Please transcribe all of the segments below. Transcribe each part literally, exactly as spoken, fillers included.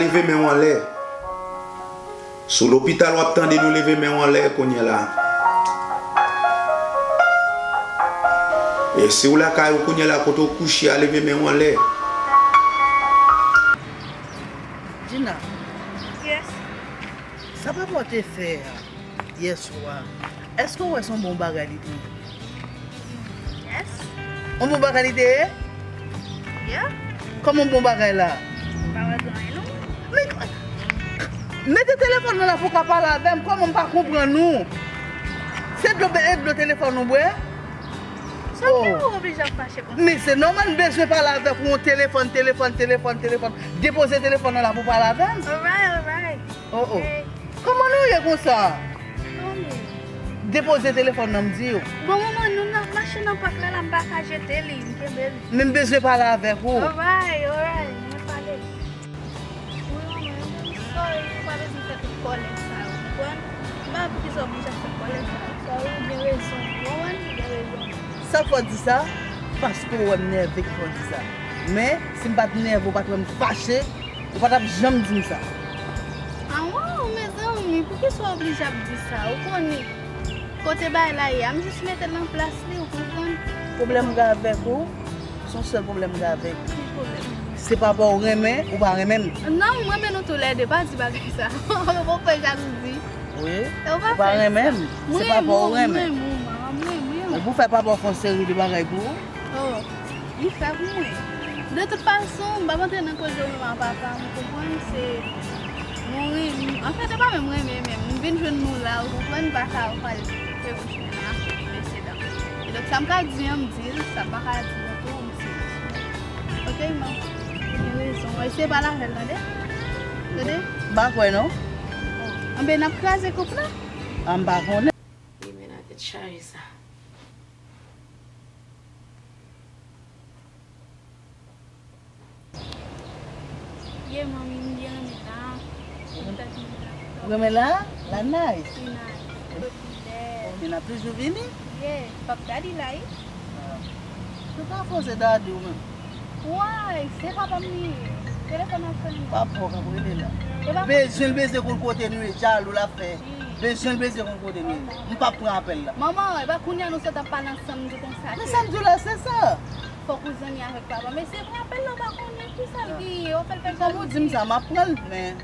Leve men w anlè. Sou lopital w ap tande nou leve men w anlè kounye a la. E si w lakay ou kounye a la kote w kouche a, leve men w anlè. Dina. Yes. Sa papa w te fè a yè swa, èske w wè se yon bon bagay li te ye? Yes. Yon bon bagay li te ye? Yeah. Kòman yon bon bagay la? M pa wè gen anyen non. Men, mete telefòn nan la pou w ka pale avè m, kòman m pa konprann ou? Se dlo, e dlo telefòn ou bwè? Sa w te oblije ap fache konsa? Men se nòmal, m bezwen pale avè w pou yon telefòn, telefòn, telefòn, telefòn. Depoze telefòn nan la pou w pale avè m. Alright, alright. Oh, oh. Hey. Kòman nou ye konsa? Depoze telefòn nan, m di w. Bon, manman, nou nan, mache nan pak la, la, m pa ka jete li, m kenbe li. Men m bezwen pale avèk ou. Alright, alright, mwen pale. Wi, manman, m sorry, ou pa bezwen fè tout kòlè sa yo, ou konprann? M pa wè poukisa w oblije ap fè kòlè sa yo. Sorry, ou gen rezon, ou konprann? Ou gen rezon. Sa k fè w di sa? Paske w wè m nève ki fè w di sa. Men, si m pa t nève, ou pa t wè m fache, ou pa t ap janm di m sa. A, waw, mezanmi, poukisa w oblije ap di sa? Ou konnen kote bagay la ye a, m jis mete l nan plas li, ou konprann? Pwoblèm m gen avèk ou, se yon sèl pwoblèm m gen avèk. Ki pwoblèm? Se papa w renmen, ou pa renmen m. Non, m renmen nou toulède, pa di bagay sa. Ou poko fè jalouzi. Wi, ou pa renmen m. Se papa w renmen. Mwen renmen w, manman, mwen renmen w. Ou pou fè papa w fè yon seri de bagay pou ou. Oh, li fè pou mwen. De tout fason, m p ap antre nan koze w menm a papa m, ou konprann, se, nou ren-, anfèt, se pa menm renmen menm. M vin jwenn nou la, ou konprann, pa sa ou pral fè bouch mwen nan afè presedan. E donk, sa m ka di an, m di l, sa m pa ka di an tou, m silans. Ok, man. Ou gen rezon. Eseye pale avè l, tande? Tande? M pa kwè, non. Oh. Anben, n ap kraze koup la? A, m pa konnen. Limena tèt chaje sa. Ye, manmi, m byen renmen la. Ou renmen la? La nice. Li nice. Popilè. Bon, men n ap toujou vini? Ye, pap Daddy la, wi. Ah. Nou pa fòse Daddy ou menm. Why? Se papa m li ye. Telefòn nan fè m. Papa w k ap rele la. Bezwen l bezwen konn kote nou ye, jalou l ap fè. Bezwen l bezwen konn kote nou ye. M p ap pran apèl la. Manman, e pa kounye a nou sot ap pale ansanm di konsa. Men sa m di w la, se sa. Fòk ou zanmi avèk papa. Men se pran apèl la, w pa konnen kisa l genyen, w ap fè l fè jalouzi. Kòman w di m sa, m ap pran l, men.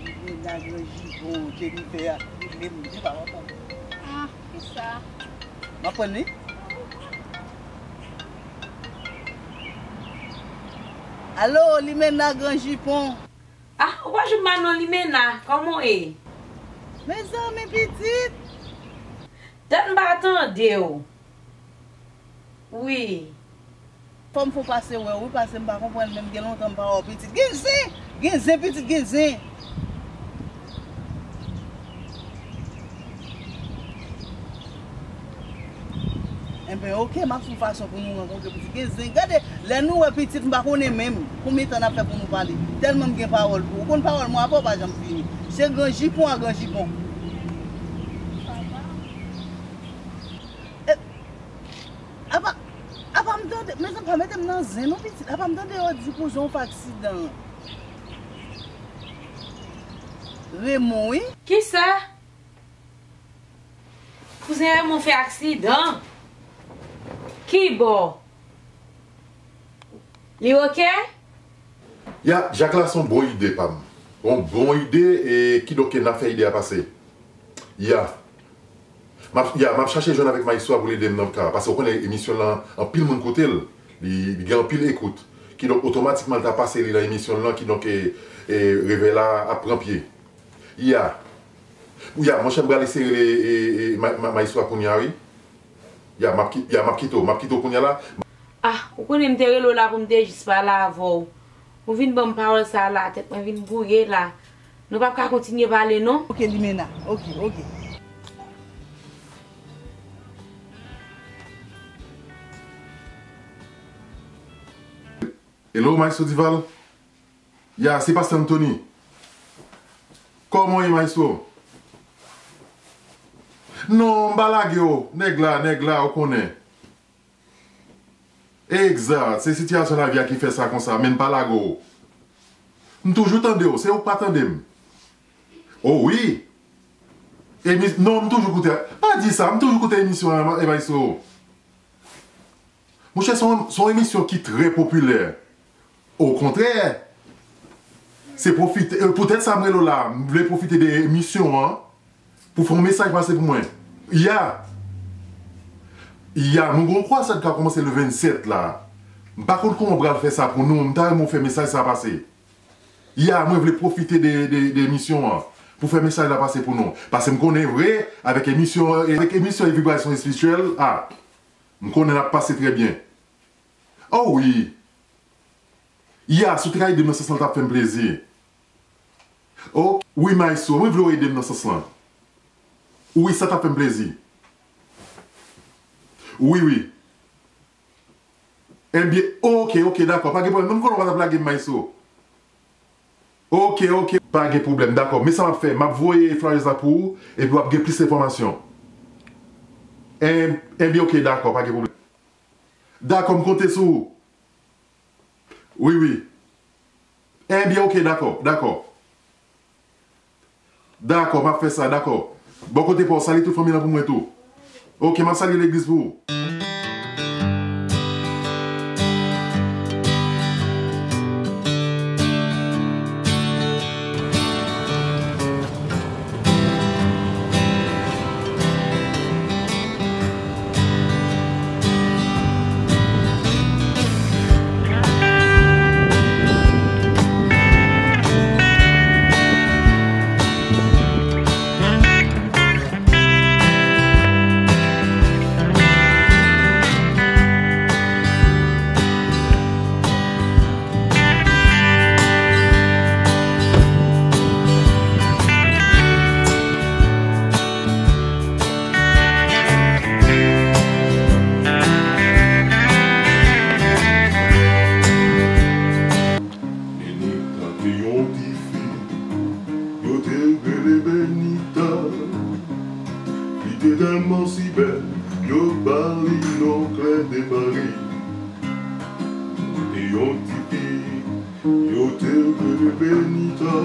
Li vin la gran jipon, Jennifer ap rele m, li pa kontan. Ah, kisa? M ap pran li. Alo, Limena gran jipon. Ah, ou pa jwenn m a non Limena, kòman w ye? Mezanmi pitit. Dat m pa tande w. Wi. Fò m fon pase wè w wi, paske m pa konprann menm, gen lontan m pa wè w pitit. Gen zen! Gen zen pitit, gen zen! Enben, oke, m ap fè yon fason pou nou rankontre pitit. Gen zen. Gade, lè nou wè pitit, m pa konnen menm konbyen tan n ap fè pou nou pale. Tèlman m gen pawòl pou ou. Ou konn pawòl mwen avè w pa janm fini. Se gran jipon a gran jipon. E, apa, apa m tande, mezanmi, pa mete m nan zen non, pitit. Apa m tande yo di kouzen w fè aksidan. Raymond, wi. Kisa? Kouzen Raymond fè aksidan? Kibò? Li oke? Ya, Jak la se yon bon ide pa m. Yon bon ide, e kidonk n ap fè ide a pase. Ya. M ap, ya, m ap chache jwenn avèk mayestwo a pou l ede m nan ka. Paske w konnen emisyon lan, anpil moun koute l. Li, li gen anpil ekout. Kidonk, otomatikman, l ta pase li nan emisyon l lan, kidonk, e, e, revèy la ap pran pye. Ya. Ya, monchè, m prale eseye rele, e, e, ma-, ma-, mayestwo a kounye a, wi. Ya, m ap ki-, ya, m ap kite w, m ap kite w kounye a la. Ah, ou konnen m te rele w la pou m te jis pale avè w. Ou vin ban m pawòl sa a la, tèt mwen vin bwouye la. Nou p ap ka kontinye pale, non? Oke, Limena. Oke, oke. Hello, Maestro Duval? Ya, se Pastè Anthony. Kòman w ye, Maestro? Non, m pa lage w. Nèg la, nèg la, ou konnen. Egzat, se sitiyasyon lavi a ki fè sa konsa, men m pa lage w. M toujou tande w, se ou k pa tande m. O wi! Emi-, non, m toujou koute, pa di sa, m toujou koute emisyon an, e Maestro. Monchè, se yon, se yon emisyon ki trè popilè. Okontrè, se pwofite, e, poutèt sa m rele w la, m vle pwofite de emisyon an pou fè yon mesaj pase pou mwen. Ya, ya, nou gon kwasad k ap kòmanse le vennsèt la. M pa konn kòman w pral fè sa pou nou, m ta renmen w fè mesaj sa pase. Ya, mwen vle pwofite de, de, de emisyon an pou fè mesaj la pase pou nou. Paske m konnen vre, avèk emisyon, avèk emisyon e vibrasyon espirityèl, a, m konnen n ap pase trè byen. O wi! Ya, si w te ka ede m nan sans lan, l t ap fè m plezi. O, wi, Maestro, mwen vle w ede m nan sans lan. Wi, sa t ap fè m plezi. Wi, wi. Ebyen, oke, oke, dakò, pa gen pwoblèm. Non, m konnen w pa t ap lage m, Maestro. Oke, oke, pa gen pwoblèm, dakò. Men sa m ap fè, m ap voye flyers la pou ou, epi w ap gen plis enfòmasyon. En-, ebyen, oke, dakò, pa gen pwoblèm. Dakò, m konte sou ou. Wi, wi. Ebyen, oke, dakò, dakò. Dakò, m ap fè sa, dakò. Bò kote pa w, salye tout fanmi lan pou mwen tou. Oke, m ap salye legliz pou ou. Benita te yon ti fi, yo te rele Benita. Li te tèlman si bèl, yo ba li non Klè de Pari. Te yon ti fi, yo te rele Benita.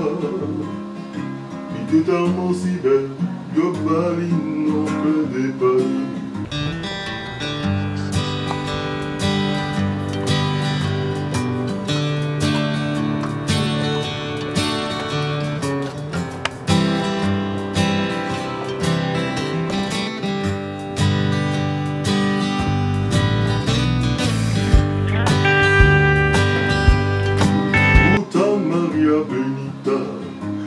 Li te tèlman si bèl, yo ba li non Klè de Pari. Puta Maria Benita,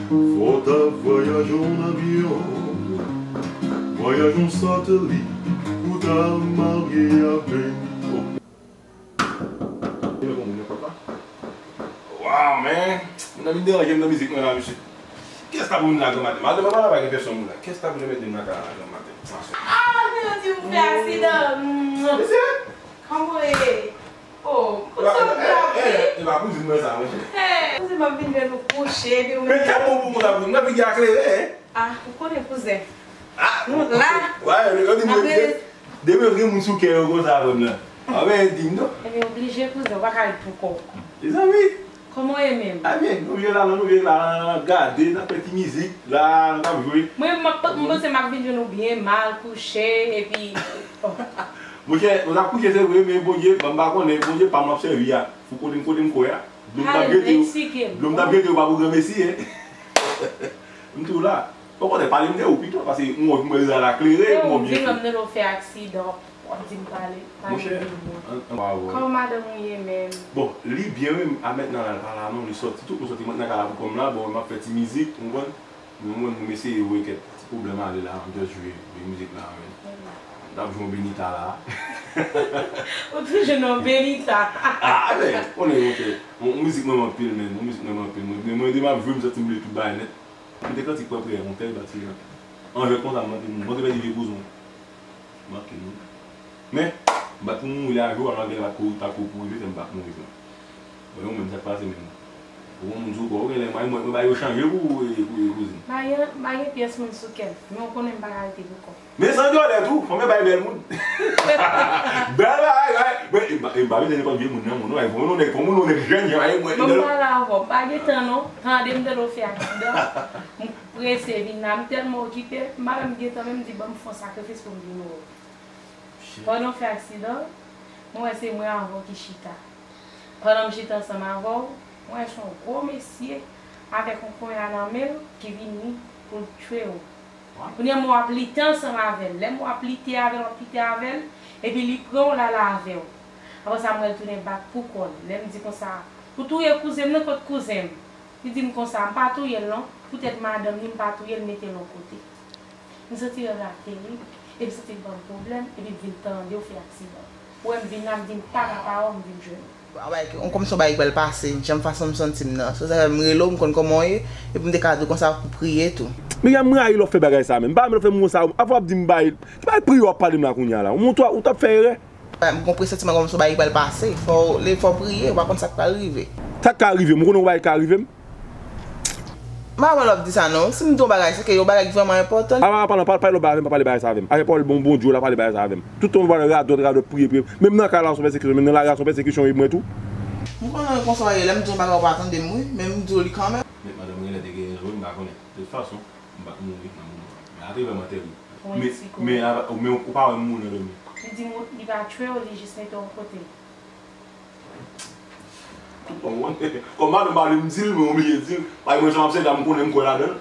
fò w ta vwayaje an avyon, vwayaje an satelit, pou w ta marye a Benita. Waw, man! Moun nan vin deranje m nan mizik mwen la, mesye. Kiyès ta pou vin la granmaten? Madanm mwen pa gen pèsonn moun la. Kiyès ta pou mete m nan kay la granmaten? Ah, men yo di m fè aksidan. Mesye! Kòman w ye? Oh, m kontan w ap di. E pa kouzin mwen sa, monchè. Hey, kouzin m ap vin wè nou kouche, epi ou menm. Men tèt bon pou moun la, kouzin. M ap vin gen aklere, hein? Ah, ou konnen kouzen. Ah, nou la. Wè, yo di mwen, depi vre moun sou kè yo konsa avè m nan. A, men di m non. Ebyen, oblije kouzen, ou pa ka ret pou kò w. Mezanmi. Kòman w ye menm? A byen, nou vye la, non, nou vye la, n ap gade, n ap fè ti mizik, la, n ap jwe. Mwen, m ap, m panse m ap vin jwenn ou byen mal kouche, epi, bon. Monchè, nou t ap kouche, se vre, men Bondye, ban m pa konnen, Bondye pa m ap sèvi a. Fou kote m, kote m kwè a. Dlo m t ap jete yo, dlo m t ap jete yo pa pou granmesi, hein. M tou la. Okontrè, pale m de ou pito, paske m wè, m wè zan la klere, m wè byen. Ou di lòm nan w fè aksidan, w ap di m pale, pale de mwen. Kòman madanm ou ye menm? Bon, li byen wi, a mentnan la, l pa la non, li sòti, tout moun sòti, m ret nan kay la pou kò m la, bon, m ap fè ti mizik, ou konprann? Men mwen, m eseye voye kèk ti pwoblèm ale la, m just jwe, jwe mizik la, men. M t ap jwe yon Benita la. Ou toujou nan Benita. Ah, men, konnen, monchè, yon, yon mizik mwen anpil, men, yon mizik mwen anpil. Mwen, mwen, depi m ap jwe, m santi m vle tout bagay nèt. M te kantik pran priyè yon tèl batiman. An jwèt konsa, m manke moun. M antre pèdi vye kouzon. M manke moun. Men, m bat pou mouri la, jou a, malgre l pa t kouri, pa t kouri pou rive, fè m pa t mouri vre. Bon, ou menm, sa k pase menm? Ou gon moun sou kò, ou genlè, mwen, mwen, mwen ba yo chanje pou, pou, pou kouzin. M pa gen, m pa gen pyès moun sou kè m, men ou konnen m pa ka rete pou kò m. Men san dyòlè tou, fanm yo bay bèl moun. Bèl bagay, wi. Mwen, e m pa, e m pa bezwen nenpòt vye moun nan, moun nan, e pou moun nèg, pou moun nèg jèn jan, e mwen, Mwen m pale avè w, m pa gen tan non. Tande m tande w fè aksidan. M prese vin la, m tèlman okipe, m pa menm gen tan menm di ban m fè yon sakrifis pou m vin wè w. Pandan w fè aksidan, mwen wè se mwen avè w ki chita. Pandan m chita ansanm avè w, mwen wè se yon gwo mesye avèk yon konya nan men l ki vini pou l tchwe w. Kounye a mwen w ap lite ansanm avè l. Lè mwen w ap lite avè l, w ap lite avè l, epi li pran w l al avè w. Apre sa, mwen l tounen bak pou kò l. Lè m di konsa, ou touye kouzen m nan, kot kouzen m? Li di m konsa, m pa touye l non. Poutèt madanm li, m pa touye l, mete l yon kote. M santi rèv la terib, epi m santi l ban m pwoblèm, epi m vin tande w fè aksidan. Ou wè m vin la, m di m pa ka pa wè w, m vin jwenn ou. Yon kòmsi yon bagay ki pral pase, jan fason m santi m nan. Se sa fè m rele w, m konn kòman w ye, epi m te ka di w konsa pou priye tou. Miriam, m rayi lè w fè bagay sa menm. M pa renmen lè w fè moun sa, apre w ap di m bay, ki bagay priye w ap pale m la kounye a la? Ou montre w t ap fè erè. M gon presantiman kòmsi yon bagay ki pral pase. Fò w, fò w priye, ou pa konn sa k pral rive. Sa k ka rive m? Ou konnen yon bagay ka rive m? M pa wè lè w ap di sa non. Si m di yon bagay, se ke yon bagay ki vrèman enpòtan. Apa, apa, pa pale yon bagay avè m, pa pale bagay sa avè m. Afè pawòl bon, Bondye w la, pale bagay sa avè m. Tout tan w pale radòt, radòt, priye, priye. Menm nan kay la, se yon pèsekisyon, menm nan lari a, se yon pèsekisyon, e mwen tou. M konnen kòman w ye, lè m di yon bagay, ou pa tande m, wi. Men m di w li kanmenm. Mèt madanm genlè te gen rezon, wi, m pa konnen. De tout fason, m pa t mouri nan moman an. Men atè vrèman tèrib. Men, men, men ou pa wè m mouri nan dòmi. Li di m li pa tchwe w, li jis mete w yon kote. Kòm madanm pa vle m di l, mwen oblije di l. Paske mwen, jan m ap sèvi a, m konnen m kwè ladan l.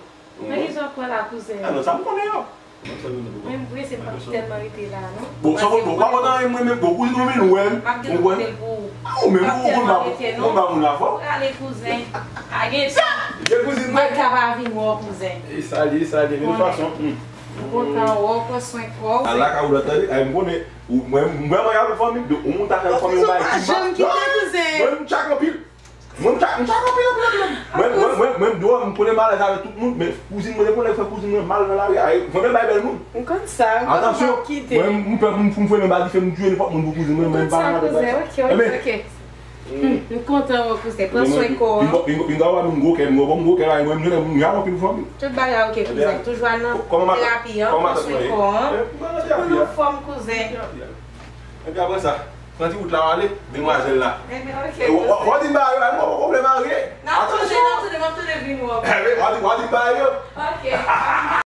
Men kisa w kwè la, kouzen? Ah non, sa m konnen yo. Men m prese, m p ap tèlman rete la non. Bon, sa bon, bon, pa kontan mwen menm, bon, kouzin mwen menm, wè m. M ap gen yon kote pou ou. Ah, ou menm, ou konn ba, ou konn ba moun la fò. Prale, kouzen. Pa gen tan. Gen kouzin mwen. Mwen ka pa vin wè w, kouzen. E sa li ye, sa li ye, de tout fason. M kontan wè w, pran swen kò w. Ala ka ou la tande, ay, m konnen. Ou, mwen, mwen, mwen, avèk fanmi, de, yon moun ta fè fanmi, yon bagay ki mal. Mwen, m tchak anpil. Mwen, m tchak, m tchak anpil, anpil, anpil. Mwen, mwen, mwen, mwen, m dwòl, m konnen m alèz avèk tout moun, men kouzin mwen, depi yon nèg fè kouzin mwen mal nan lari a, e, mwen menm bay bèl moun. M konn sa, m konn sa, m ap kite. Atansyon, mwen, m pè pou m, pou m fè men ba dife, m tiye nenpòt moun pou kouzin mwen, mwen pa nan afè sa. M konn sa, kouzen, ok, ok. Hmm, m kontan wè w, kouzen. Pran swen kò w. Vin, vin, vin, vin, vin, m gwo kè, m gwo, m gwo kè la, mwen, m, m, m, m, anpil fanmi. Tout bagay ok, kouzen. Toujou al nan terapi an, pran swen kò an. Tout moun anfòm, kouzen. Epi apre sa, pran ti wout la w ale, demwazèl la. Ebyen, ok. W, w, w a di m ba yo, mwen poko vle marye. N ap tounen, n ap tounen, m ap tounen vin wè w. Ebyen, w a di, w a di m ba yo. Ok.